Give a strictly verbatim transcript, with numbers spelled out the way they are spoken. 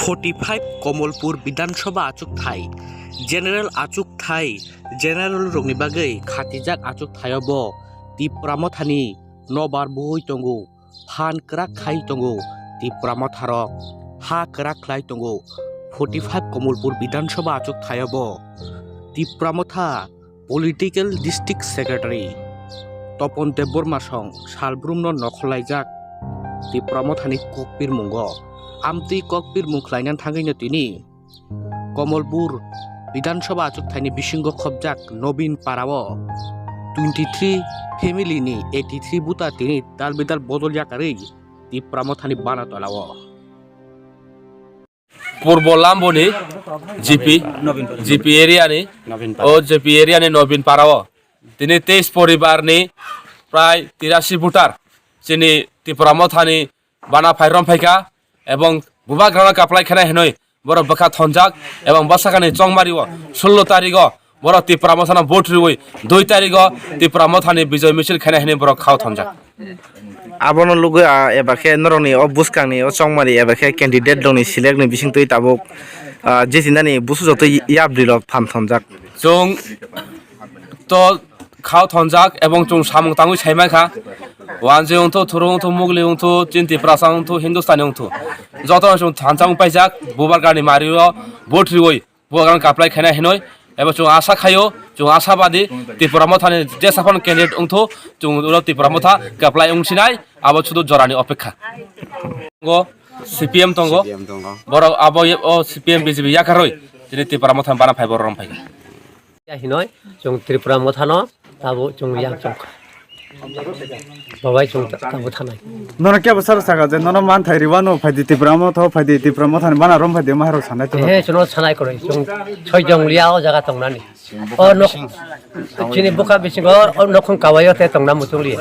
Forty five Komolpur Bidhan Sabha achukthai, general achukthai, general rokni bagwi khatijak achukthai o bo Tipra Mothani nobar bui tongo, phan kwrak khai tongo, Tipra Motha rok ha kwrak khlai tongo. Forty five Komolpur Bidhan Sabha achukthai o bo Tipra Motha Political District Secretary Topon Debbarma song salbrumno nokhorlaijak Tipra Mothani kokpirmungo. Amtwi kokpirmung khlaina thangwino tini Komolpur Bidhan Sabha achukthani bisingo khopjak Nobin Parao twenty three family ni eighty three buta tini dal bidal bodol yakarwi Tipra Mothani bana tolao. Purbo Lamboni G P, G P area ni, o G P area ni Nobin Parao tini teis poribar ni prai tirasi voter chini Tipra Mothani bana phai rom phaikha, ebong bubagrano kaplai khena hinoi borok bwkha thonjak, ebong bwsakani chongmari o sullo tarik o borok Tipra Mothano vote riwi dui tarik o Tipra Mothani bijoy misil khena hinoi borok khao thonjak. Abono lugwi, ah, eba khe norokni o bwskangni o chongmari eba khe candidate rokni select ni bisingtwi tabuk, ah, je tinani busu joto yapri rok phan thonjak. Chwng to khao thonjak ebong chwng samung tangwi sai mankha. Wanjwi wngthu, Thuru wngthu, Mugli wngthu, Chin Tiprasa wngthu, Hindustani wngthu. Jotono chwng thansa wng paijak, bubar gani mario vote riwi bubar gani kaplai khaina hinoi. Ebo chwng asa khaio, chwng asabadi Tipra Mothani jesa phano candidate wngthu, chwng ulo Tipra Motha kaplai wngsinai, abo sudu jorani opekha. Go C P M tongo. C P M tongo. Borok abo ye-, o C P M B J P yakarwi tini Tipra Mothani bana phai borok rom phaikha. Ya hinoi, chwng Tripura Mothano tabo chwng yang chwng. Babai chwng ta-, tabo thanai. Nono kebo sar saka je nono man thai riwano phaidi Tipra Motha phaidi Tipra Mothani bana rom phaidi maharok sanai to. He, chwngno sanai koroi, chwng soi jong liya o jaga tongnani. O nok, chini bukha bisingo o nokhung kawaio te tongna muchung liya.